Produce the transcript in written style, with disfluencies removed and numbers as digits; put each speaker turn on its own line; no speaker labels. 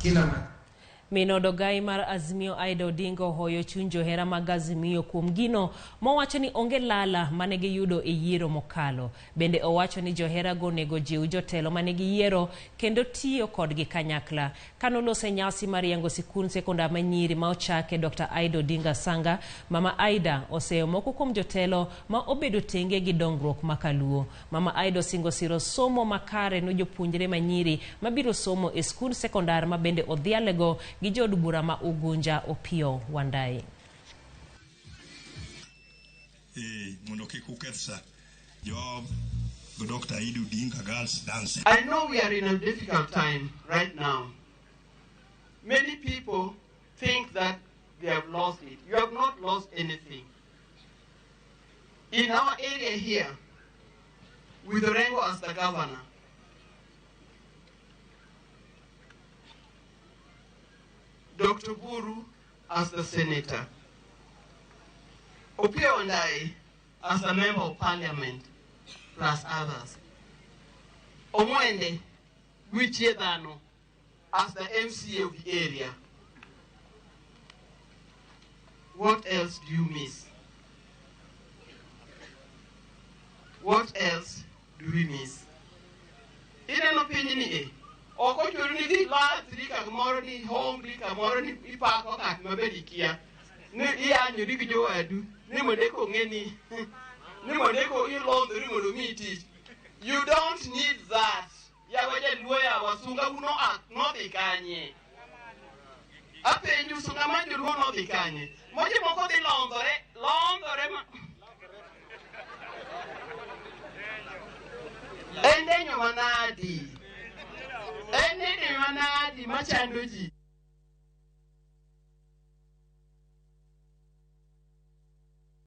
Kila ng'ato.
Min od ogai mar Azimio Aida Odinga ohoyo chuny johera mag Azimio kuom gino mowacho ni onge lala mane giyudo e yiero mokalo. Bende owacho ni joherago onego jiw jotelo mane giyiero kendo tiyo kodgi kanyakla. Kanolose nyasi mar yango sikund sekondar ma nyiri ma ochake Dr. Aida Odinga Sanga, Mama Aida oseyo moko kuom jotelo ma obedo tenge gi dongruok ma kaluo. Mama Aida osingo siro somo makare ne jopuonjre ma nyiri mabiro somo e skund sekondar ma bende odhialego gi jood bura ma Ugunja Opiyo Wandayi.
Mondo kik uketh sa. Job go Dr. Aida Odinga Girls Dance.
I know we are in a difficult time right now. Many people think that they have lost it. You have not lost anything. In our area here, with Orengo as the governor, Dr. Buru as the senator, Opiyo Wandayi as a member of parliament, plus others, Omwende Wichiedhano as the MCA of the area. What else do you miss? What else do we miss? Ineno pinyni e, ok ochuno ni idhi lathri kamoro ni hongri kamoro ni ipako ng'at ma bende ikia. Ni iyanyori gi jowadu ni mondo eka ong'e ni ni mondo eka ilondhori mondo omiyi tich. You don't need that. Yawa jaluo yawa sunga uno nodhi kanye? Apenju sunga mar joluo nodhi kanye? Moche moko dhi londhore, londhore ma En denyo manadi? En denyo manadi machando ji?